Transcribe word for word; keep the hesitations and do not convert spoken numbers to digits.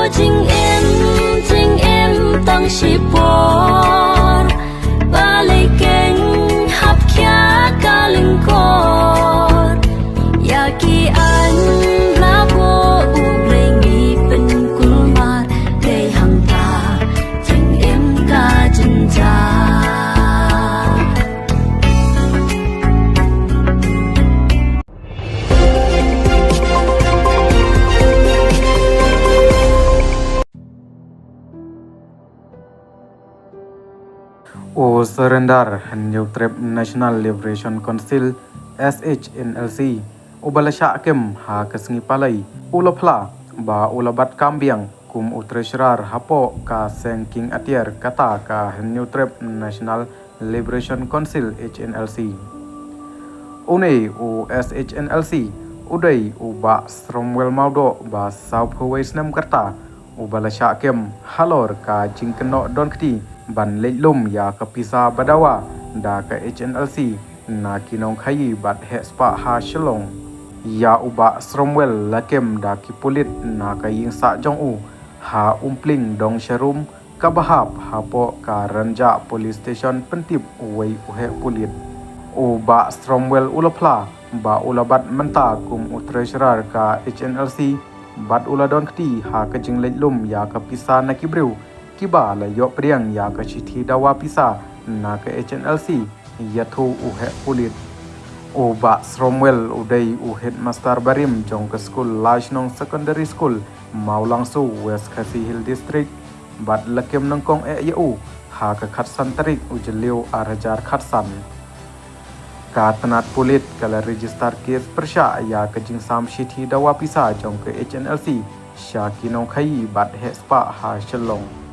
Jingim, jingim tang shipor, ba lei keng hap khia ka lyngkor. Ïa ki aiñ la buh U Blei ngi pynkulmar, dei hangta jingim ka jynjar. U surrender Hynñiewtrep National Liberation Council, S H N L C, uba la shah kem ha ka sngi Palei, u la phla ba u la bat kam biang kum u treasurer hapoh ka seng king atiar kata ka Hynñiewtrep National Liberation Council, H N L C. Une u S H N L C u dei u Bah Sromwell Mawdoh ba sawphew wei snem karta, uba la shah kem halor ka jingkynnoh don kti ban leit lum ïa ka pisa ba dawa da ka H N L C na ki nongkhaïi bad heh spah ha Shillong. Ïa u Bah Sromwell la kem da ki pulit na ka ïing sah jong u ha Umpling Dongsharum, kaba hap hapoh ka Rynjah Police Station, pyntip uwei u heh pulit. U Bah Sromwell u la phla ba u la bat mynta kum u treasurer ka H N L C bad u la don kti ha ka jingleit lum ïa ka pisa na ki briew kiba la ïoh pdiang ïa ka shithi dawa pisa na ka H N L C, ïathuh u heh pulit. U Bah Sromwell u dei u headmaster barim jong ka skul Laishnong Secondary School, Mawlangsu, West Khasi Hills District, bad la kem nyngkong eh ïa u ha ka khatsan tarik u Jylliew ar hajar khatsan. Ka tnat pulit ka la register case pyrshah ïa ka jingsam shithi dawa pisa jong ka H N L C sha ki nongkhaïi bad heh spah ha Shillong.